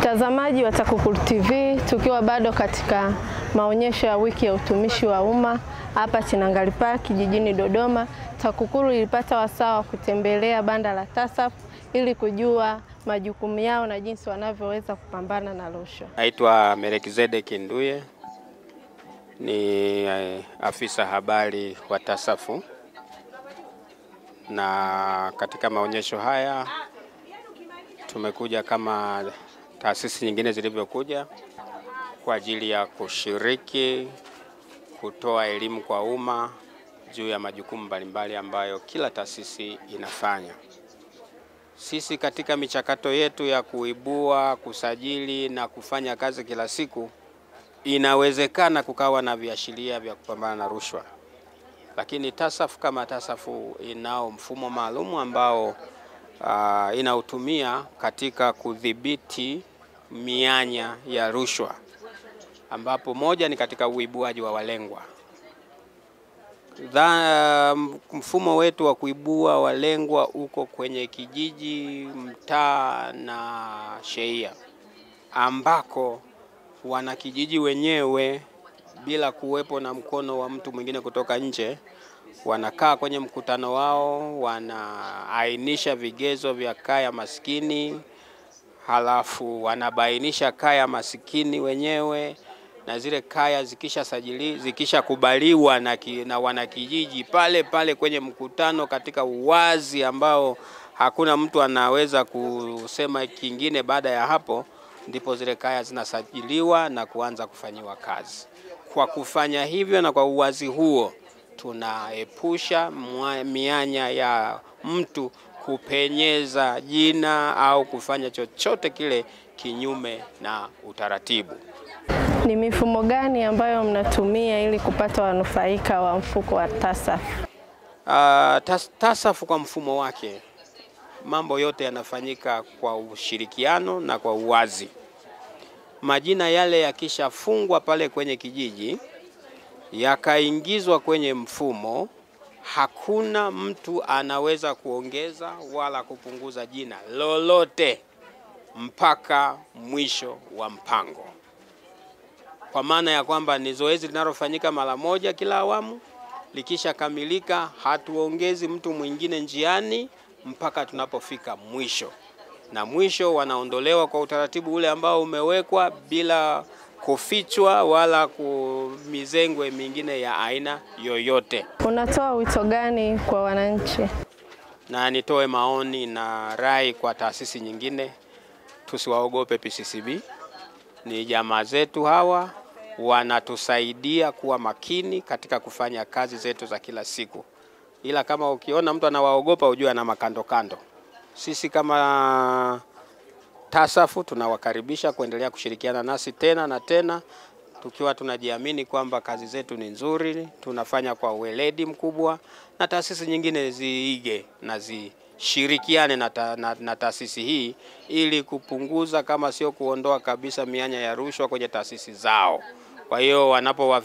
Mtazamaji wa TAKUKURU TV, tukiwa bado katika maonyesho ya wiki ya utumishi wa umma hapa Chinangali Park jijini Dodoma, TAKUKURU ilipata wasaa wa kutembelea banda la TASAF ili kujua majukumu yao na jinsi wanavyoweza kupambana na rushwa. Naitwa Melekizedeki Nduye, ni afisa habari wa TASAF, na katika maonyesho haya tumekuja kama taasisi nyingine zilivyokuja kwa ajili ya kushiriki kutoa elimu kwa umma juu ya majukumu mbalimbali ambayo kila taasisi inafanya. Sisi katika michakato yetu ya kuibua, kusajili na kufanya kazi kila siku, inawezekana kukawa na viashiria vya kupambana na rushwa. Lakini TASAF kama TASAF inao mfumo maalumu ambao inautumia katika kudhibiti mianya ya rushwa, ambapo moja ni katika uibuaji wa walengwa. Mfumo wetu wa kuibua walengwa uko kwenye kijiji, mtaa na shehia, ambako wanakijiji wenyewe bila kuwepo na mkono wa mtu mwingine kutoka nje wanakaa kwenye mkutano wao, wanaainisha vigezo vya kaya maskini, halafu wanabainisha kaya masikini wenyewe, na zile kaya zikishakubaliwa na wanakijiji pale pale kwenye mkutano katika uwazi ambao hakuna mtu anaweza kusema kingine baada ya hapo, ndipo zile kaya zinasajiliwa na kuanza kufanyiwa kazi. Kwa kufanya hivyo na kwa uwazi huo, tunaepusha mianya ya mtu kupenyeza jina au kufanya chochote kile kinyume na utaratibu. Ni mifumo gani ambayo mnatumia ili kupata wanufaika wa mfuko wa TASAF? TASAF kwa mfumo wake, mambo yote yanafanyika kwa ushirikiano na kwa uwazi. Majina yale yakishafungwa pale kwenye kijiji, yakaingizwa kwenye mfumo, hakuna mtu anaweza kuongeza wala kupunguza jina lolote mpaka mwisho wa mpango. Kwa maana ya kwamba ni zoezi linalofanyika mara moja kila awamu, likishakamilika hatuongezi mtu mwingine njiani mpaka tunapofika mwisho. Na mwisho wanaondolewa kwa utaratibu ule ambao umewekwa bila kufichwa wala kumizengwe mingine ya aina yoyote. Unatoa wito gani kwa wananchi? Na nitoe maoni na rai kwa taasisi nyingine, tusiwaogope PCCB. Ni jamaa zetu hawa, wanatusaidia kuwa makini katika kufanya kazi zetu za kila siku. Ila kama ukiona mtu anawaogopa, ujue ana makando kando. Sisi kama TASAF tunawakaribisha kuendelea kushirikiana nasi tena na tena, tukiwa tunajiamini kwamba kazi zetu ni nzuri, tunafanya kwa uweledi mkubwa, na taasisi nyingine ziige na zishirikiane na taasisi hii ili kupunguza kama sio kuondoa kabisa mianya ya rushwa kwenye taasisi zao. Kwa hiyo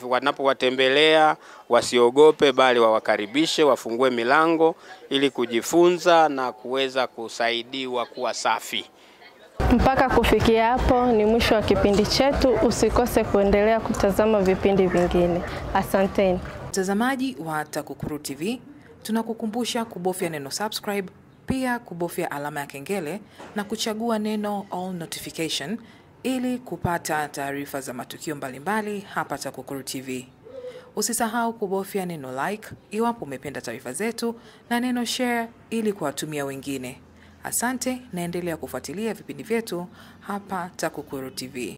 wanapowatembelea wasiogope, bali wawakaribishe, wafungue milango ili kujifunza na kuweza kusaidiwa kuwa safi. Mpaka kufikia hapo ni mwisho wa kipindi chetu. Usikose kuendelea kutazama vipindi vingine. Asanteni. Mtazamaji wa TAKUKURU TV, tunakukumbusha kubofya neno subscribe, pia kubofya alama ya kengele na kuchagua neno all notification ili kupata taarifa za matukio mbalimbali hapa TAKUKURU TV. Usisahau kubofya neno like iwapo umependa taarifa zetu na neno share ili kuwatumia wengine. Asante, naendelea kufuatilia vipindi vyetu hapa TAKUKURU TV.